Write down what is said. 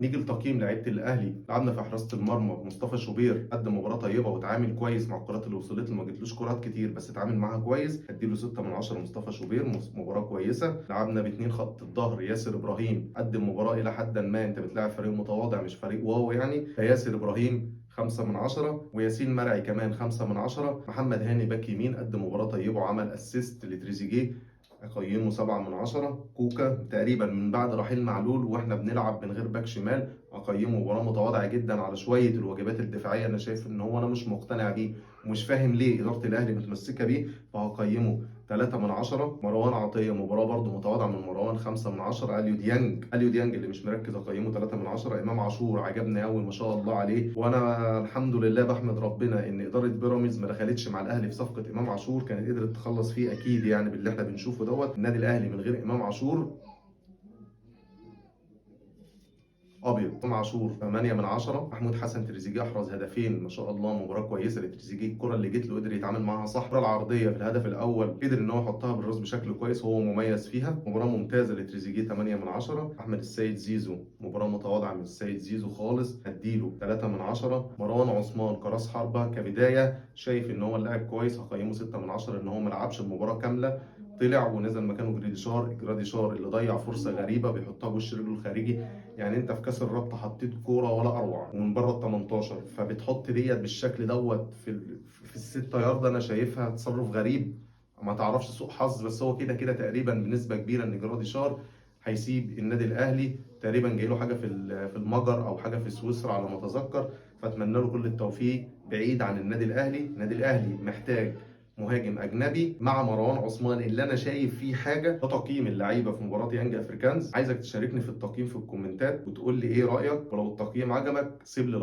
نيجي لتقييم لعيبة الاهلي. لعبنا في حراسة المرمى مصطفى شوبير، قدم مباراة طيبة وتعامل كويس مع الكرات اللي وصلت له، ما جتلوش كرات كتير بس اتعامل معاها كويس، اديله 6 من 10 مصطفى شوبير، مباراة كويسة. لعبنا باثنين خط الظهر، ياسر ابراهيم قدم مباراة الى حد ما، انت بتلاعب فريق متواضع مش فريق wow يعني، فياسر ابراهيم 5 من 10، وياسين مرعي كمان 5 من 10. محمد هاني باك يمين قدم مباراة طيبة وعمل assist لتريزيجيه، اقيمه 7 من 10. كوكا تقريبا من بعد رحيل معلول واحنا بنلعب من غير باك شمال، اقيمه مباراة متواضعة جدا على شوية الواجبات الدفاعية، انا شايف ان هو انا مش مقتنع بيه ومش فاهم ليه ادارة الاهلي متمسكة بيه، فهقيمه 3 من 10. مروان عطية مباراة برده متواضعة من مروان، 5 من 10. اليو ديانج، اليو ديانج اللي مش مركز اقيمه 3 من 10. امام عاشور عجبني قوي ما شاء الله عليه، وانا الحمد لله بحمد ربنا ان ادارة بيراميدز ما دخلتش مع الاهلي في صفقة امام عاشور، كانت قدرت تخلص فيه اكيد يعني باللي احنا بنشوفه دوت. النادي الاهلي من غير امام عاشور ابيض. امام عاشور 8 من 10. محمود حسن تريزيجيه احرز هدفين ما شاء الله، مباراة كويسة لتريزيجيه، الكره اللي جت له قدر يتعامل معاها صح، الكره العرضية في الهدف الاول قدر ان هو يحطها بالراس بشكل كويس وهو مميز فيها، مباراة ممتازة لتريزيجيه 8 من 10. احمد السيد زيزو مباراة متواضعة من السيد زيزو خالص، هديله 3 من 10. مروان عثمان كراس حربه كبداية شايف ان هو اللاعب كويس، هقيمه 6 من 10 ان هو ما لعبش المباراة كاملة، طلع ونزل مكانه جريديشار، جراديشار اللي ضيع فرصة غريبة بيحطها بوش رجله الخارجي، يعني انت في كاس الرابطة حطيت كورة ولا اروع ومن بره ال 18، فبتحط ديت بالشكل دوت في الستة يارده، انا شايفها تصرف غريب، ما تعرفش سوء حظ، بس هو كده كده تقريبا بنسبة كبيرة ان جراديشار هيسيب النادي الاهلي، تقريبا جاي له حاجة في المجر او حاجة في سويسرا على ما اتذكر، فاتمنى له كل التوفيق بعيد عن النادي الاهلي. النادي الاهلي محتاج مهاجم اجنبي مع مروان عثمان اللي انا شايف فيه حاجة. ده تقييم اللعيبة في مباراة يانج افريكانز، عايزك تشاركني في التقييم في الكومنتات وتقول لي ايه رايك، ولو التقييم عجبك سيب لي like.